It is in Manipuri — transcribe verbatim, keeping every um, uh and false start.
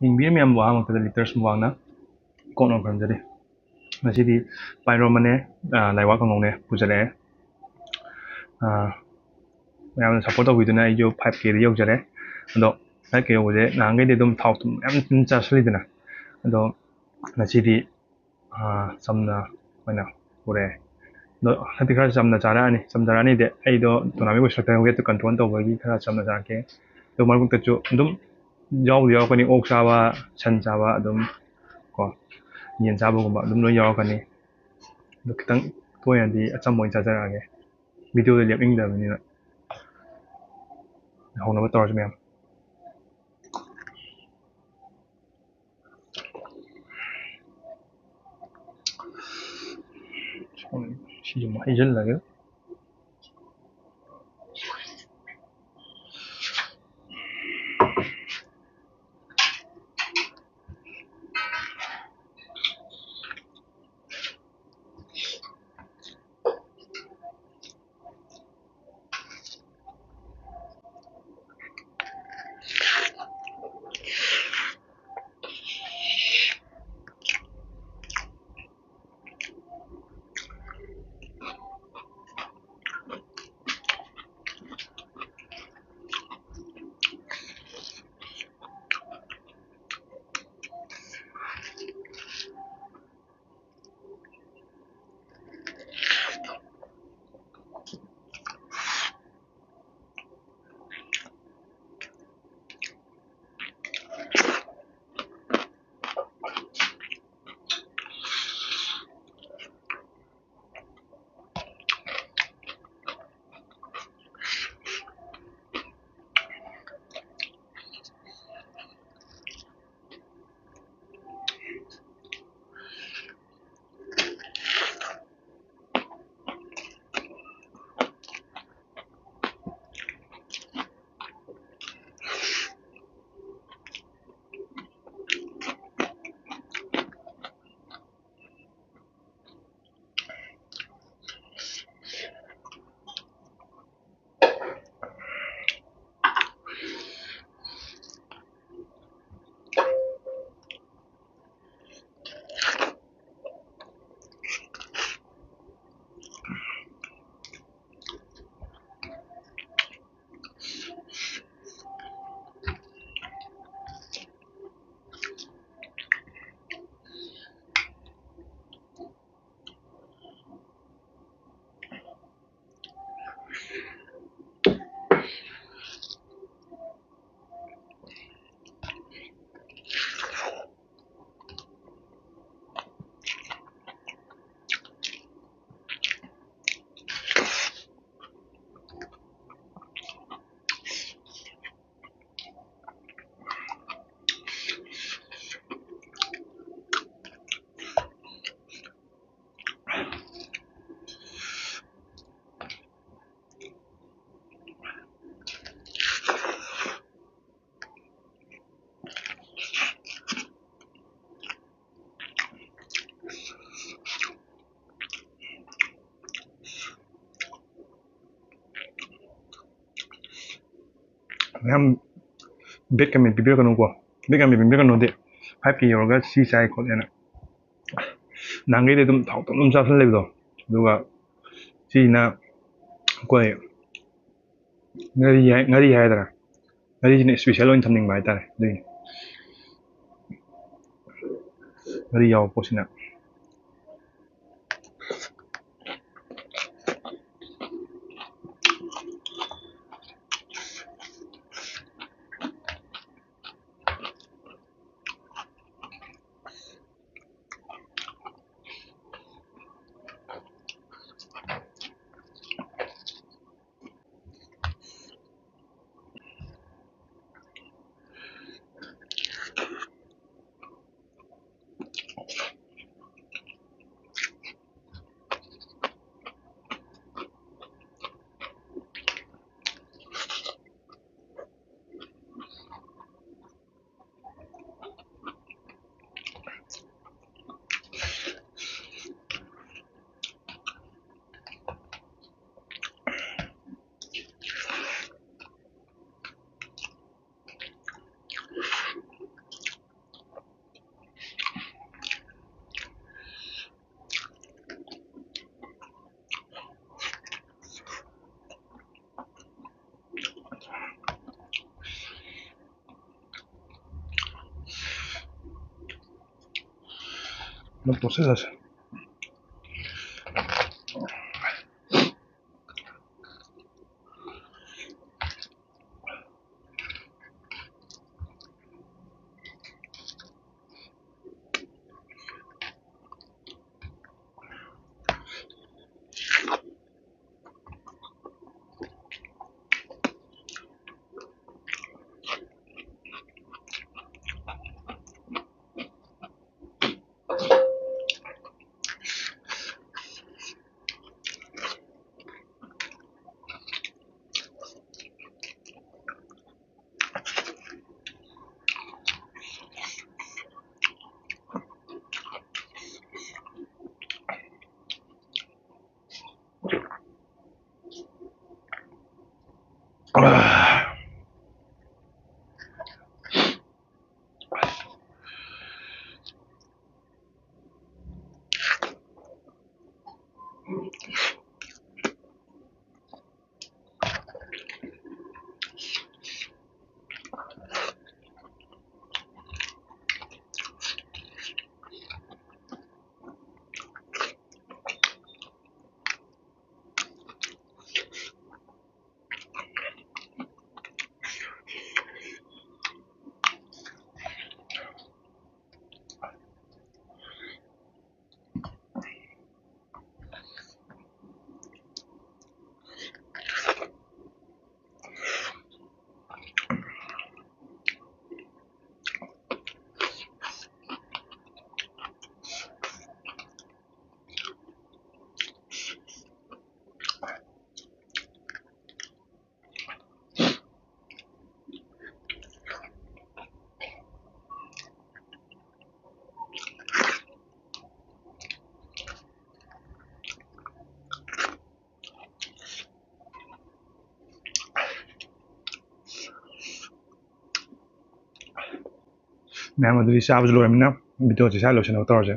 ꯌꯦꯡꯕꯤꯔ ꯃꯌꯥꯝꯕꯨ ꯑꯍꯥꯟꯕꯃꯛꯇꯗ ꯂꯤꯇꯔꯁ ꯃꯨꯛꯕꯥꯡꯅ ꯀꯣꯛꯅ ꯈꯟꯖꯔꯤ꯫ ꯉꯁꯤꯗꯤ ꯄꯥꯏꯔꯣ ꯑꯃꯅꯦ, ꯑ, ꯂꯥꯏꯋꯥ ꯀꯥꯡꯉꯧꯅꯦ ꯄꯨꯖꯔꯛꯑꯦ꯫ ꯑ, ꯃꯌꯥꯝꯅ ꯁꯞꯄꯣꯔꯠ ꯇꯧꯕꯤꯗꯨꯅ ꯑꯩꯁꯨ ꯐꯥꯏꯚ ꯀꯦꯗ ꯌꯧꯖꯔꯦ꯫ ꯑꯗꯣ ꯐꯥꯏꯚ ꯀꯦ ꯌꯧꯕꯁꯦ ꯅꯍꯥꯟꯈꯩꯗꯤ ꯑꯗꯨꯝ ꯊꯥꯎ ꯊꯨꯝ ꯃꯌꯥꯝ ꯑꯗꯨꯝ ꯆꯥꯁꯤꯜꯂꯤꯗꯅ, ꯑꯗꯣ ꯉꯁꯤꯗꯤ, ꯑ, ꯆꯝꯅ ꯑꯣꯏꯅ ꯄꯨꯔꯛꯑꯦ꯫ ꯑꯗꯣ ꯍꯟꯗꯛꯇꯤ ꯈꯔ ꯆꯝꯅ ꯆꯥꯔꯛꯑꯅꯤ꯫ ꯆꯝꯊꯔꯛꯑꯅꯤꯗꯤ ꯑꯩꯗꯣ ꯇꯣꯔꯅꯥꯃꯦꯟ ꯂꯣꯏꯁꯤꯜꯂꯛꯇ ꯋꯦꯠꯇꯣ ꯀꯟꯇ꯭ꯔꯣꯜ ꯇꯧꯕꯒꯤ ꯈꯔ ꯆꯝꯅ ꯆꯥꯔꯛꯀꯦ꯫ ꯑꯗꯨ ꯃꯔꯛꯇꯁꯨ ꯑꯗꯨꯝ ꯌꯥꯎꯕꯨꯗꯤ ꯌꯥꯎꯔꯛꯀꯅꯤ, ꯑꯣꯛ ꯆꯥꯕ, ꯁꯟ ꯆꯥꯕ, ꯑꯗꯨꯝ ꯀꯣ ꯌꯦꯟ ꯆꯥꯕꯒꯨꯝꯕ ꯑꯗꯨꯝ ꯂꯣꯏ ꯌꯥꯎꯔꯛꯀꯅꯤ꯫ ꯑꯗꯣ ꯈꯤꯇꯪ ꯇꯣꯏꯅꯗꯤ ꯑꯆꯝꯕ ꯑꯣꯏꯅ ꯆꯥꯖꯔꯛꯑꯒꯦ, ꯚꯤꯗꯤꯑꯣꯗ ꯂꯦꯞꯅꯤꯡꯗꯕꯅꯤꯅ꯫ ꯍꯧꯅꯕ ꯇꯧꯔꯁꯤ ꯃꯌꯥꯝ꯫ ꯁꯤꯁꯨ ꯑꯃꯨꯛ ꯍꯩꯖꯤꯜꯂꯒꯦ꯫ ꯃꯌꯥꯝ ꯕꯦꯠ ꯀꯃꯦꯟ ꯄꯤꯕꯤꯔꯛꯀꯅꯨꯀꯣ꯫ ꯕꯦꯠ ꯀꯃꯦꯟ ꯄꯤꯕꯤꯔꯛꯀꯅꯣꯗꯤ, ꯐꯥꯏꯚ ꯀꯦ ꯌꯧꯔꯒ ꯁꯤ ꯆꯥꯏ ꯈꯣꯠꯂꯦꯅ꯫ ꯅꯍꯥꯟꯈꯩꯗꯤ ꯑꯗꯨꯝ ꯊꯥꯎ ꯊꯨꯝ ꯑꯗꯨꯝ ꯆꯥꯁꯜꯂꯦꯕꯗꯣ, ꯑꯗꯨꯒ ꯁꯤꯁꯤꯅ ꯑꯩꯈꯣꯏ ꯉꯥꯔꯤ ꯍꯥꯏ-, ꯉꯥꯔꯤ ꯍꯥꯏꯒꯗ꯭ꯔꯥ, ꯉꯥꯔꯤꯁꯤꯅ ꯏꯁꯄꯤꯁꯦꯜ ꯑꯣꯏꯅ ꯊꯝꯅꯤꯡꯕ ꯍꯥꯏꯇꯥꯔꯦ, ꯑꯗꯨꯒꯤ꯫ ꯉꯥꯔꯤ ꯌꯥꯎꯕ ꯄꯣꯠꯁꯤꯅ꯫ ꯑꯗꯨꯝ ꯇꯣꯠꯁꯤꯜꯂꯁꯤ꯫ ꯃꯌꯥꯝ ꯑꯗꯨꯗꯤ ꯆꯥꯕꯁꯨ ꯂꯣꯏꯔꯕꯅꯤꯅ ꯚꯤꯗꯤꯑꯣꯁꯦ ꯁ꯭ꯋꯥꯏ ꯂꯣꯏꯁꯤꯟꯅꯕ ꯇꯧꯔꯁꯦ꯫